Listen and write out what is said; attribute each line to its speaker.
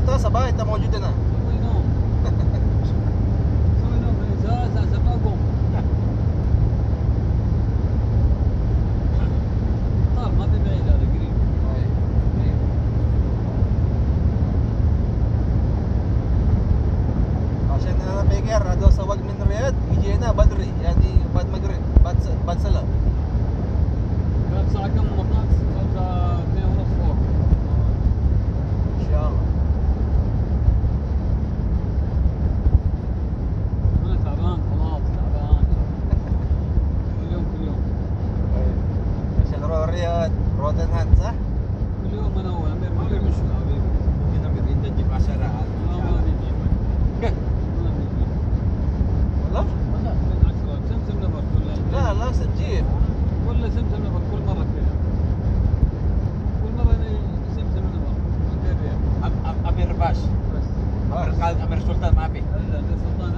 Speaker 1: 6 7 انت موجود هنا.
Speaker 2: سوي نوم. سوي نوم الساعة 7 قوم. طار ما في بعيد، هذا قريب قريب.
Speaker 1: عشان انا بيجر هذا سواق من الرياض يجي هنا بدري، يعني بعد مغرب، بعد صلاة.
Speaker 2: قال الساعة كم المطار؟ قال الساعة 2:30 فوق.
Speaker 1: ان شاء الله.
Speaker 2: انا تعبان خلاص، تعبان كل يوم كل يوم.
Speaker 1: عشان نروح الرياض روتنهان صح؟
Speaker 2: كل يوم انا وامير ما في مشكلة حبيبي.
Speaker 3: ممكن امير انت تجيب 10.
Speaker 2: ما بيجيب.
Speaker 1: كيف؟
Speaker 2: ما بيجيب.
Speaker 1: والله؟
Speaker 2: ولا 10 سمسم نفر كل
Speaker 1: لا لازم تجيب.
Speaker 2: كل سمسم نفر كل مرة كذا، كل مرة أنا سمسم نفر 200 ريال.
Speaker 3: امير باش
Speaker 2: بس.
Speaker 3: امير خالد امير سلطان ما في.
Speaker 2: الا امير سلطان.